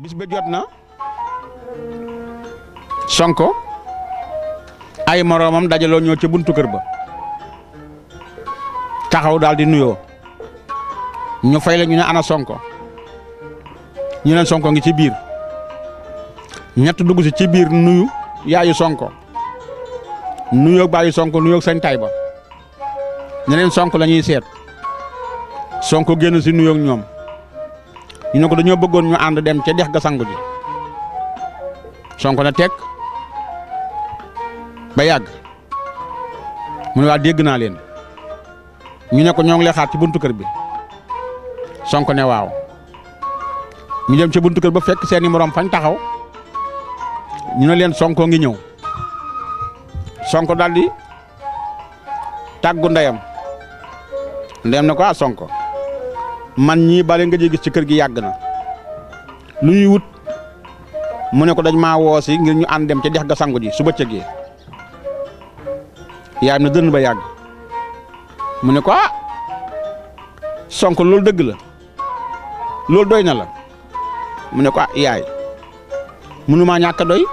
bis ba jot na Sonko ay moroomam dajaloo ñoo ca buntu kër ba taxaw daal di nuyoo ñu fay la ñu ne ana Sonko ñu ne Sonko ngi ci biir ñett dugg si ci biir nuyu yaayu Sonko nuyoo baayu Sonko nuyoo sëñ Tayba ñeneen Sonko la ñuy seet Sonko génn si nuyoo ñoom ñu ne ko dañoo bëggoon ñu ànd dem ca dex ga sangu ji Sonko na teg ba yàgg mu ne waa dégg naa leen ñu ne ko ñoo ngi lay xaar ci buntu kër bi Sonko ne waaw ñu dem ca buntu kër ba fekk seeni morom fañ taxaw ñu ne leen Sonko ngi ñëw Sonko daal di tàggu ndeyam na ko Sonko man ñii bale nga gis ci kër gi yàgg na lu ñuy wut mu ne ko dañ maa woo si ngir ñu ànd dem ca dex ga sangu ji su bëccëgee yaayam na dënn ba yàgg mu ne ko Sonko loolu dëgg la loolu doy na la mu ne ko yaay mënumaa ñàkk a doy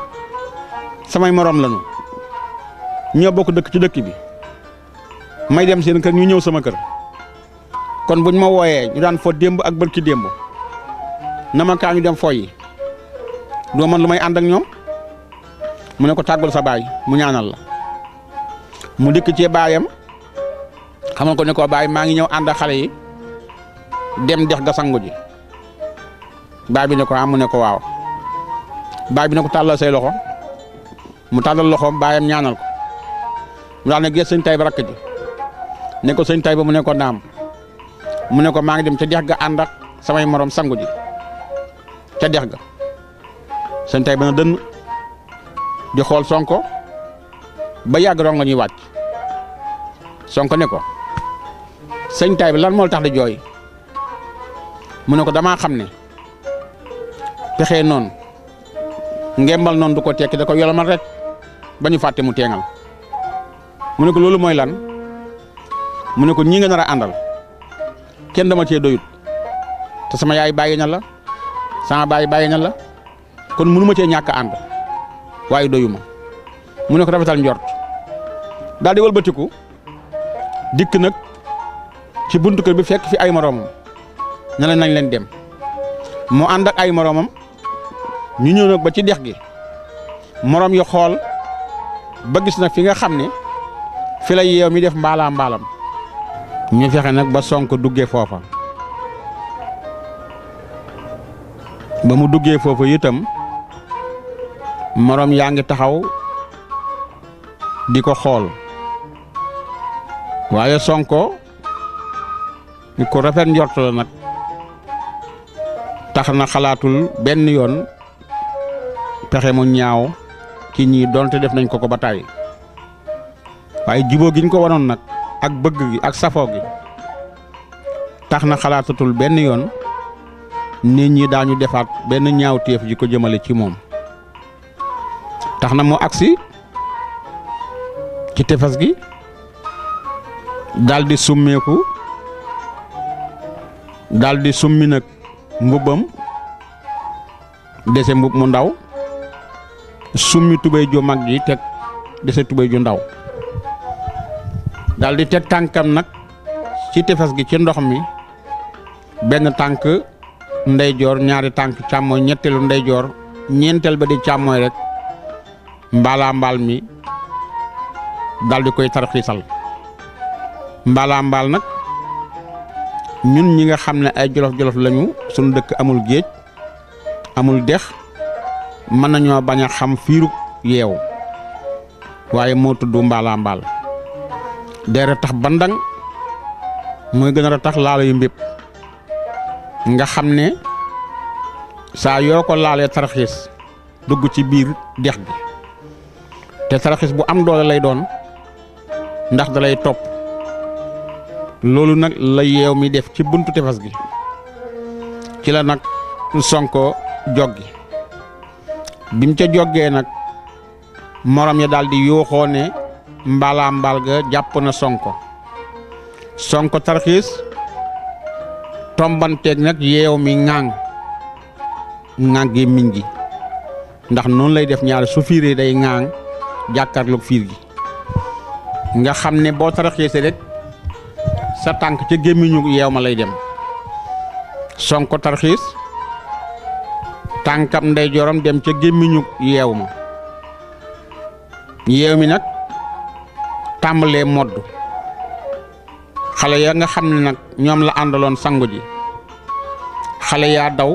samay morom lañu ñoo bokk dëkk ci dëkk bi may dem seen kër ñu ñëw sama kër kon buñ ma wooyee ñu daan fo démb ak bërki démb na ma kaa ñu dem fo yi doo man lu may ànd ak ñoom mu ne ko tàggul sa baay mu ñaanal la mu dikk ci baayam xamal ko ne ko baay maa ngi ñëw ànd ak xale yi dem dex ga sangu ji baay bi ne ko mu ne ko waaw baay bi ne ko tàllal say loxo mu tàllal loxoom baayam ñaanal ko mu daal ne gees sëñ Tayba rakk ji ne ko sëñ Tayba mu ne ko naam mu ne ko maa ngi dem ca dex ga ànd ak samay morom sangu ji ca dex ga sëñ Tayba na dënn di xool Sonko ba yàgg rongo ñuy wàcc Sonko ne ko sëñ Tayba lan moo tax di jooy mu ne ko damaa xam ne pexe noonu ngembal noonu du ko tekki da ko yolomal rek ba ñu fàtte mu teengal mu ne ko loolu mooy lan mu ne ko ñi nga nar a àndal kenn dama cee doyut te sama yaay bàyyi na la sama baay bàyyi na la kon mënu ma cee ñàkk ànd waaye doyuma mu ne ko rafetal njort daal di wëlbatiku dikk nag ci buntu kër bi fekk fi ay moromam ne la nañ leen dem mu ànd ak ay moromam ñu ñëw nag ba ci dex gi morom yi xool ba gis nag fi nga xam ne fi la yeew mi def mbaalam ñu fexe nag ba Sonko duggee foofa ba mu duggee foofa itam morom yaa ngi taxaw di ko xool waaye Sonko ni ko rafet njort la nag tax na xalaatul benn yoon pexe mu ñaaw ci ñii donte def nañ ko ba tàyyi waaye jubóo gi ñu ko wanoon nag ak bëgg gi ak safoo gi tax na xalaatatul benn yoon nit ñi daañu defaat benn ñaawteef ji ko jëmale ci moom tax na mu agsi ci tefes gi daldi summeeku daldi summi nag mbubbam dese mbub mu ndaw summi tubéy ju mag ji teg dese tubéy ju ndaw daldi teg tànkam nag ci tefes gi ci ndox mi benn tànk ndeyjoor ñaari tànk càmmooñ ñetteelu ndeyjoor ñeenteel ba di càmmooñ rek mbaal mi daldi koy tarxiisal mbaal nag ñun ñi nga xam ne ay jolof-jolof lañu sunu dëkk amul géej amul dex mën nañoo bañ a xam fiirug yeew waaye moo tudd mbaal day ratax bandang mooy gën a ratax laalo yu mbépp nga xam ne saa yoo ko laalee tarxiis dugg ci biir dex gi te tarxiis bu am doole lay doon ndax da lay topp loolu nag la yeew mi def ci buntu tefes gi ci la nag Sonko joggi bi mu ca joggee nag morom ya daal di yooxoo ne mbaal ga jàpp na Sonko tarxiis tombanteeg nag yeew mi ŋaang ŋaang gémmiñ gi ndax noonu lay def ñaari su fiiree day ŋaang jàkkaarloog fiir gi nga xam ne boo taraxeese rek sa tànk ca gémmiñu yeew ma lay dem Sonko tarxiis tànkam ndeyjooram dem ca gémmiñu yeew ma yeew mi nag tàmbalee modd xale ya nga xam ne nag ñoom la àndaloon sangu ji xale yaa daw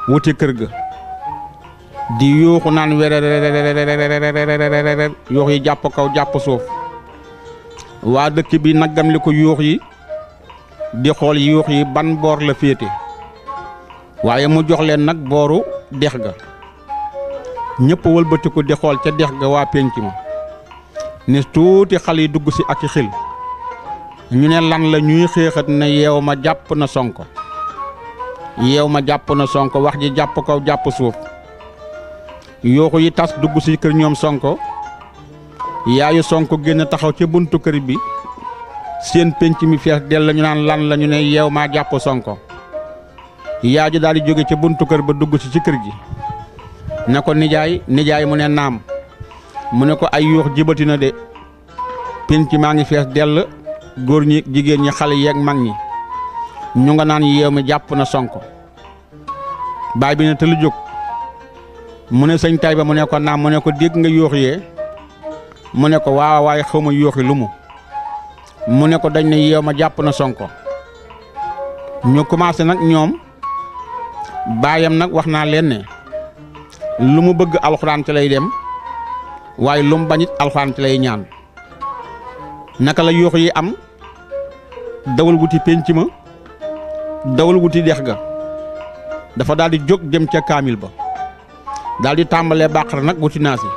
wuti kër ga di yuuxu naan wérér yuux yi jàpp kaw jàpp suuf waa dëkk bi naggam li ko yuux yi di xool yuux yi ban boor la féete waaye mu jox leen nag booru dex ga ñëpp wëlbatiku di xool ca dex ga waa pénc ma ni tuuti xale yi dugg si ak i xil ñu ne lan la ñuy xéexat ne yeew ma jàpp na Sonko yeew ma jàpp na Sonko wax ji jàpp kaw jàpp suuf yooxu yi tas dugg si kër ñoom Sonko yaayu Sonko génn taxaw ca buntu kër bi seen pénc mi fees del la ñu naan lan la ñu ne yeew maa jàpp Sonko yaa ji daal di jóge ca buntu kër ba dugg si ci kër gi ne ko nijaay mu ne naam mu ne ko ay yuux jibati na de pénc maa ngi fees dell góor ñi jigéen ñi xale yeeg mag ñi ñu nga naan yeew mi jàpp na Sonko baay bi ne te lu jóg mu ne sëñ Tayba mu ne ko naam mu ne ko dégg nga yuux yee mu ne ko waaw waaye xawma yuuxi lu mu ne ko dañ ne yeew ma jàpp na Sonko ñu commencé nag ñoom baayam nag wax naa leen ne lu mu bëgg alxuraan ci lay dem waaye lu mu bañit alxuraan ci lay ñaan naka la yuux yi am dawal wuti pénc ma dawal wuti dex ga dafa daal di jóg jëm ca kaamil ba daal di tàmbalee bàqara nag wuti naasi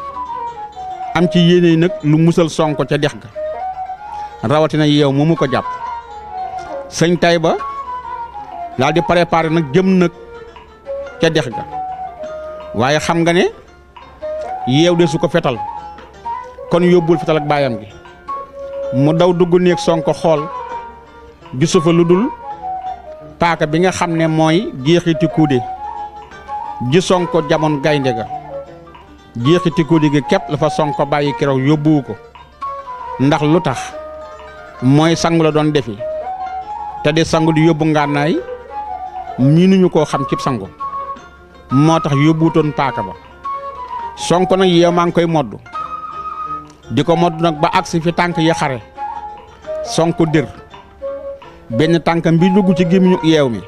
am ci yéene nag lu musal Sonko ca dex ga rawatina yeew mu ko jàpp sëñ Tayba daal di préparé nag jëm nag ca dex ga waaye xam nga ne yeew de su ko fetal kon yóbbul fetal ak baayam gi mu daw dugg néeg Sonko xool gisu fa lu dul paaka bi nga xam ne mooy jeexiti kuude ji Sonko jamoon gaynde ga jeexiti kuude gi képp la fa Sonko bàyyi keroog yóbbuwu ko ndax lu tax mooy sangu la doon defi te di sangu di yóbbu ngànnaay miinuñu koo xam cib sangu moo tax yóbbuutoon paaka ba Sonko nag yeew maa ngi koy moddu di ko moddu nag ba agsi fi tànk yi xare Sonko dër benn tànkam bi dugg ci gémmiñu yeew mi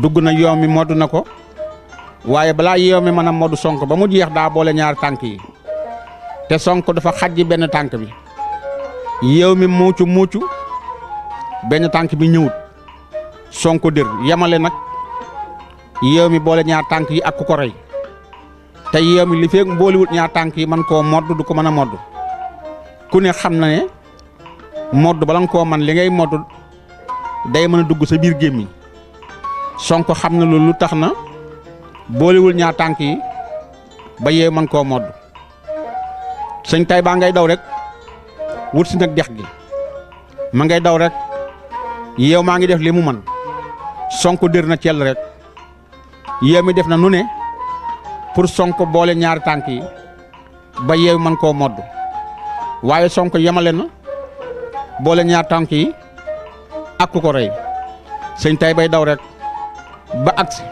dugg na yeew mi moddu na ko waaye balaa yeew mi mën a moddu Sonko ba mu jeex daa boole ñaari tànk yi te Sonko dafa xajji benn tànk bi yeew mi muucu benn tànk bi ñëwut Sonko dër yemale nag yeew mi boole ñaar tànk yi ak ku ko rey te yeew mi li feeg boolewut ñaar tànk yi man koo modd du ko mën a modd ku ne xam na ne modd bala nga koo man li ngay modd day mën a dugg sa biir gémmiñ Sonko xam na loolu tax na boolewul ñaar tànk yi ba yeew man koo modd sëñ Tayba ngay daw rek wut si nag dex gi ma ngay daw rek yeew maa ngi def li mu man Sonko dër na cell rek yeew mi def na nu ne pour Sonko boole ñaari tànk yi ba yeew man koo modd waaye Sonko yemale na boole ñaari tànk yi ak ku ko rey sëñ Taybay daw rek ba agsi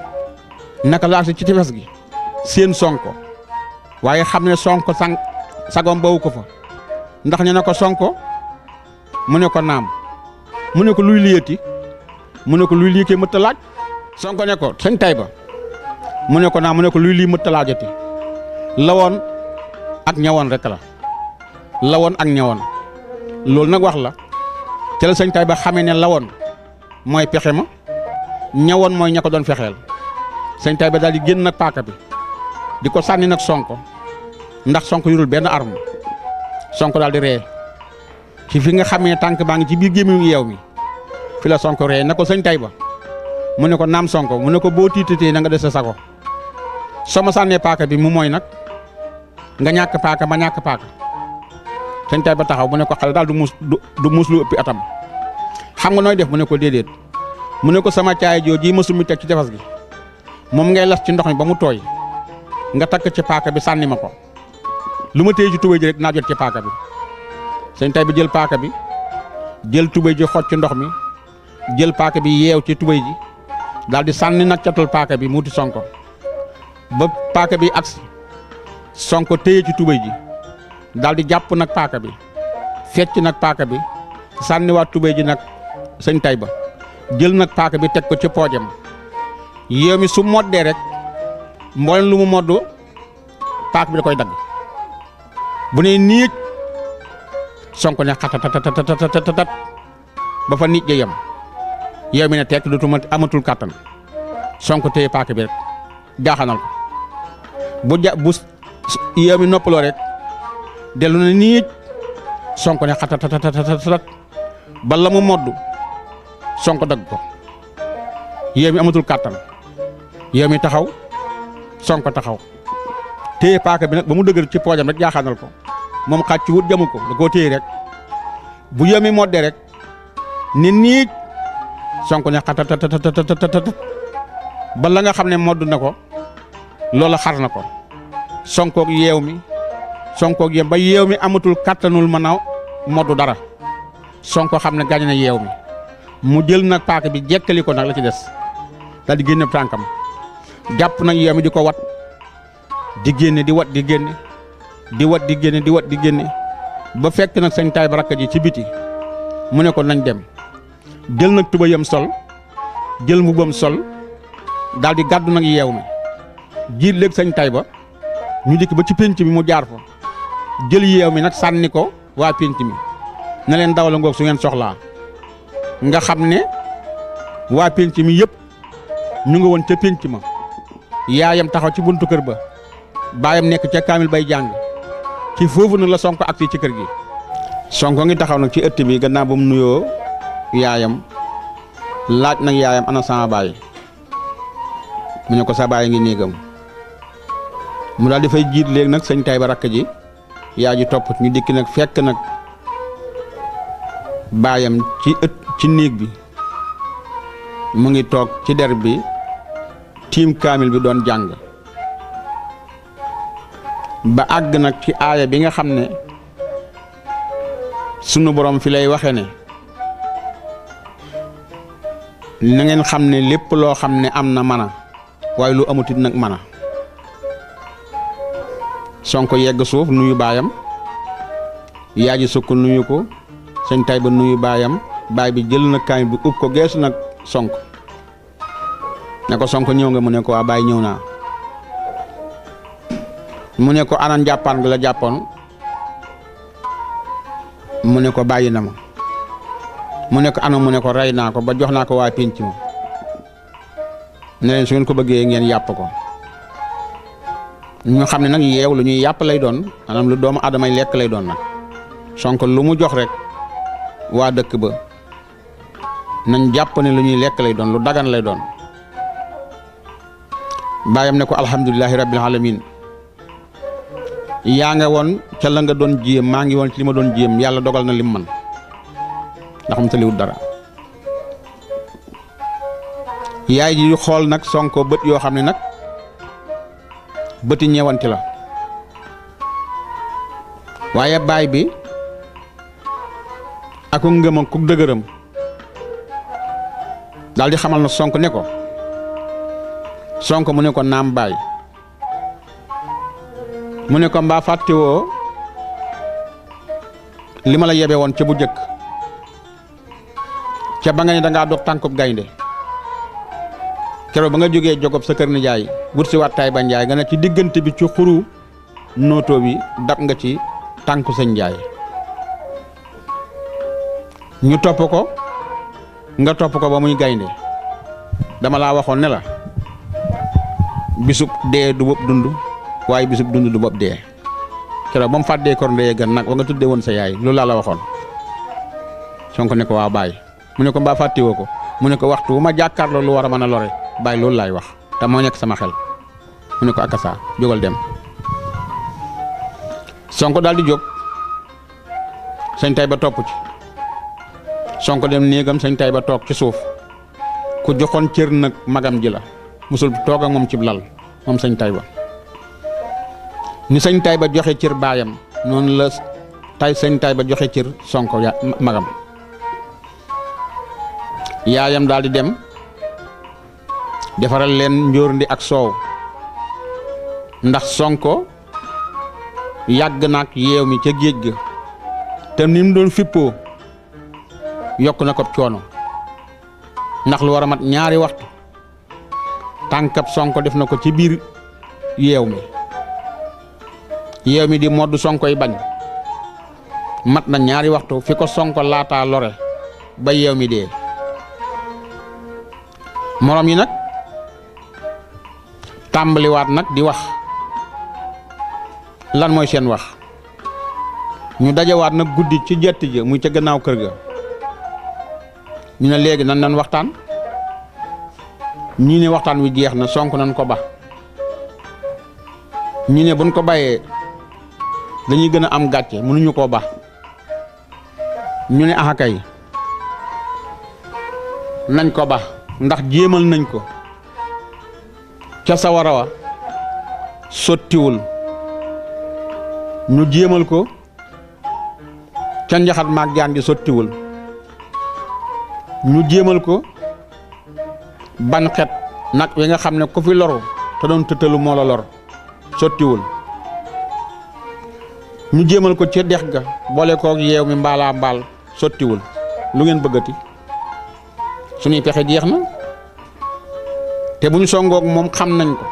naka la agsi ci tefes gi seen Sonko waaye xam ne Sonko sagom bawu ko fa ndax ñu ne ko Sonko mu ne ko naam mu ne ko luy liyati mu ne ko luy lii kee mëtt laaj Sonko ne ko sëñ Tayba mu ne ko naam mu ne ko luy lii mëtt laajati lawoon ak ñawoon rek la lawoon ak ñawoon loolu nag wax la ca la sëñ Tayba xamee ne lawoon mooy pexe ma ñawoon mooy ña ko doon fexeel sëñ Tayba daal di génn nag paaka bi di ko sànni nag Sonko ndax Sonko yorul benn arme Sonko daal di ree ci fi nga xamee tànk baa ngi ci biir gémmiñu yeew mi fi la Sonko ree na ko sëñ Tayba mu ne ko naam Sonko mu ne ko boo tiitatee na nga des sa sago soo ma sànnee paaka bi mu mooy nag nga ñàkk paaka ma ñàkk paaka sëñ Tayba taxaw mu ne ko xale daal du muus lu ëppi atam xam nga nooy def mu ne ko déedéet mu ne ko sama caay joo ji ma summi teg ci tefas gi moom ngay las ci ndox mi ba mu tooy nga takk ci paaka bi sànni ma ko lu ma téye ci tubéy ji rek naa jot ci paaka bi. sëñ Tayba jël paaka bi jël tubéy ji xoj ci ndox mi jël paaka bi yeew ci tubéy ji daal di sànni nag catul paaka bi muuti Sonko ba paaka bi agsi Sonko téye ci tubéy ji daal di jàpp nag paaka bi fecc nag paaka bi sànniwaat tubéy ji nag sëñ Tayba jël nag paaka bi teg ko ci poojam yeew mi su moddee rek mboolem lu mu moddu paaka bi da koy dagg bu ne niij Sonko ne xatatatatatatatat ba fa nit ja yem yeew mi ne tekk dootuma amatul kàttan Sonko téye paaka bi rek jaaxanal ko bu yeew mi noppaloo rek dellu na niij Sonko ne xatatatatat ba la mu moddu Sonko dagg ko yeew mi amatul kàttan yeew mi taxaw Sonko taxaw téye paaka bi nag ba mu dëgër ci poojam rek jaaxaanal ko moom xàcc wut jamu ko da koo téye rek bu yeew mi moddee rek ni niij Sonko ne xatatatatat ba la nga xam ne modd na ko loola xar na ko Sonkoog yeew mi Sonkoog yem ba yeew mi amatul kàttanul mën a moddu dara Sonko xam ne gaañ na yeew mi mu jël nag paaka bi jekkali ko nag la ci des daal di génne tànkam jàpp nag yeew mi di ko wat di génne di wat di génne di wat di génne di wat di génne ba fekk nag sëñ Tayba rakk ji ci biti mu ne ko nañ dem jël nag tubayam sol jël mbubam sol daal di gàddu nag yeew mi jiit léegi sëñ Tayba ñu dikk ba ci pénc mi mu jaar fa jël yeew mi nag sànni ko waa pénc mi ne leen dawala ngoog su ngeen soxlaa nga xam ne waa pénc mi yëpp ñu nga woon ca pénc ma yaayam taxaw ci buntu kër ba baayam nekk ca kaamil bay jàng ci foofu nag la Sonko agsi ci kër gi Sonko ngi taxaw nag ci ëtt bi gannaaw ba mu nuyoo yaayam laaj nag yaayam ana sama baay mu ne ko sa baay ngi néegam mu daal di fay jiit léegi nag sëñ Tayba rakk ji yaa ji topp ñu dikk nag fekk nag baayam ci néeg bi mu ngi toog ci der bi tiim kaamil bi doon jàng ba àgg nag ci aaya bi nga xam ne sunu borom fi lay waxe ne na ngeen xam ne lépp loo xam ne am na mana waaye lu amutit nag mana Sonko yegg suuf nuyu baayam yaa ji sukk nuyu ko sëñ Tayba nuyu baayam baay bi jël na kaamil bi ub ko geesu nag Sonko ne ko Sonko ñëw nga mu ne ko waa baay ñëw naa mu ne ko anan jàppaan gi la jàppoon mu ne ko bàyyi na ma mu ne ko ana mu ne ko rey naa ko ba jox naa ko waa pénc ma ne leen su ngeen ko bëggee ngeen yàpp ko ñu xam ne nag yeew lu ñuy yàpp lay doon maanaam lu doomu aadama yi lekk lay doon nag Sonko lu mu jox rek waa dëkk ba nañ jàpp ne lu ñuy lekk lay doon lu dagan lay doon baayam ne ko alhamdulilahi rabbil alamin yaa nga woon ca la nga doon jéem maa ngi woon ci li ma doon jéem yàlla dogal na lim man ndax mu taliwut dara yaay ji xool nag Sonko bët yoo xam ne nag bëti ñeewanti la waaye baay bi ak ngëm ak ku dëgëram daal di xamal na Sonko ne ko Sonko mu ne ko naam baay mu ne ko mbaa fàttewoo li ma la yebe woon ca bu jëkk ca ba nga ne dangaa dox tànkub gaynde keroog ba nga jógee jogob sa kër nijaay wut si waat Tayba Njaay nga ne ci diggante bi ci xuru nootoo bi dab nga ci tànku sëñ Njaay ñu topp ko nga topp ko ba muy gaynde dama laa waxoon ne la bisub dee du bopp dund waaye bisub dund du bopp dee keroog ba mu fàddee kor ndeye gan nag wa nga tuddee woon sa yaay loolu laa la waxoon Sonko ne ko waa baay mu ne ko mbaa fàttewoo ko mu ne ko waxtu bu ma jàkkaarloo lu war a mën a lore baay loolu laay wax te moo nekk sama xel mu ne ko akasa jógal dem Sonko daal di jóg sëñ Tayba topp ci Sonko dem néegam sëñ Tayba toog ci suuf ku joxoon cër nag magam ji la musul toog ak moom cib lal moom sëñ Tayba ni sëñ Tayba joxe cër baayam noonu la sëñ Tayba joxe cër Sonko magam yaayam daal di dem defaral leen njóorndi ak soow ndax Sonko yàgg naag yeew mi ca géej ga te ni mu doon fippoo yokk na ko coono ndax lu war a mat ñaari waxtu tànkab Sonko def na ko ci biir yeew mi di moddu Sonko yi bañ mat na ñaari waxtu fi ko Sonko laataa lore ba yeew mi dee morom yi nag tàmbaliwaat nag di wax lan mooy seen wax ñu dajawaat nag guddi ci jett ja muy ca gannaaw kër ga ñu ne léegi nan waxtaan ñii ne waxtaan wi jeex na Sonko nan ko ba ñi ne buñ ko bàyyee dañuy gën a am gàcce mënuñu koo ba ñu ne axakay nañ ko ba ndax jéemal nañ ko ca sawara wa sottiwul ñu jéemal ko ca njaxat maag jaan gi sottiwul ñu jéemal ko ban xet nag wi nga xam ne ku fi loru te doon tëtalu moo la lor sottiwul ñu jéemal ko ca dex ga boole koog yeew mi mbaalaa mbaal sottiwul lu ngeen bëggati suñuy pexe jeex na te bu ñu songoog moom xam nañ ko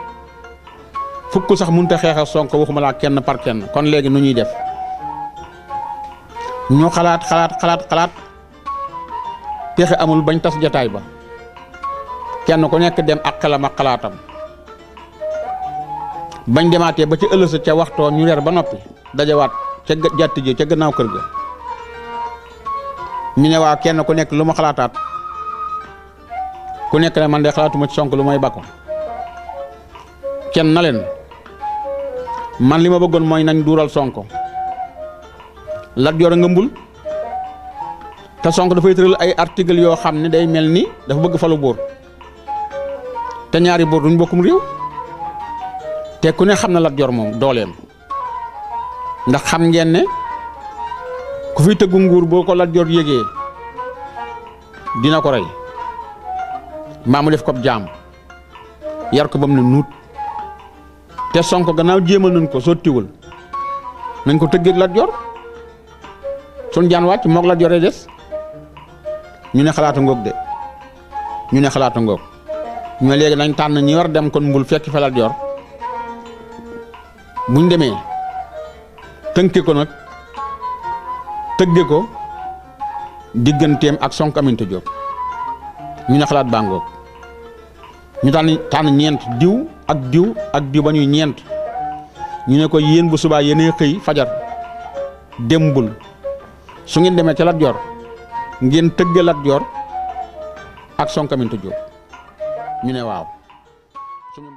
fukk sax mënut a xeexal Sonko waxuma laa kenn par kenn kon léegi nu ñuy def ñu xalaat pexe amul bañ tas jataay ba kenn ku nekk dem ak xelam ak xalaatam bañ demaatee ba ca ëllëg ca waxtoo ñu reer ba noppi dajawaat ca jàtt ji ca gannaaw kër ga ñu ne waa kenn ku nekk lu ma xalaataat ku nekk ne man de xalaatuma ci Sonko lu may bakko kenn na leen man li ma bëggoon mooy nañ duural Sonko Lat Joor a ngëmbul te Sonko dafay tëral ay article yoo xam ne day mel ni dafa bëgg falu buur te ñaari buur duñ bokkum réew te ku ne xam na Lat Joor moom dooleem ndax xam ngeen ne ku fi tëggu nguur boo ko Lat Joor yégee dina ko rey mbaa mu def ko jaam yar ko ba mu ne nuut te Sonko gannaaw jéemal nañ ko sottiwul nañ ko tëggee Lat Joor sun jaan wàcc moog Lat Joor des ñu ne xalaata ngoog de ñu ne xalaata ngoog ñu ne léegi nañ tànn ñi war dem kon mbul fekki fa Lat Joor buñ demee tënke ko nag tëgge ko digganteem ak Sonko Aminata Diop ñu ne xalaat baa ngoog ñu tànn ñeent diw ak diw ak diw ba ñuy ñeent ñu ne ko yéen bu subaa yéenay xëy fajar dembul su ngeen demee ca Lat Joor ngeen tëgge Lat Joor ak Sonko Aminata Diop ñu ne waaw suñu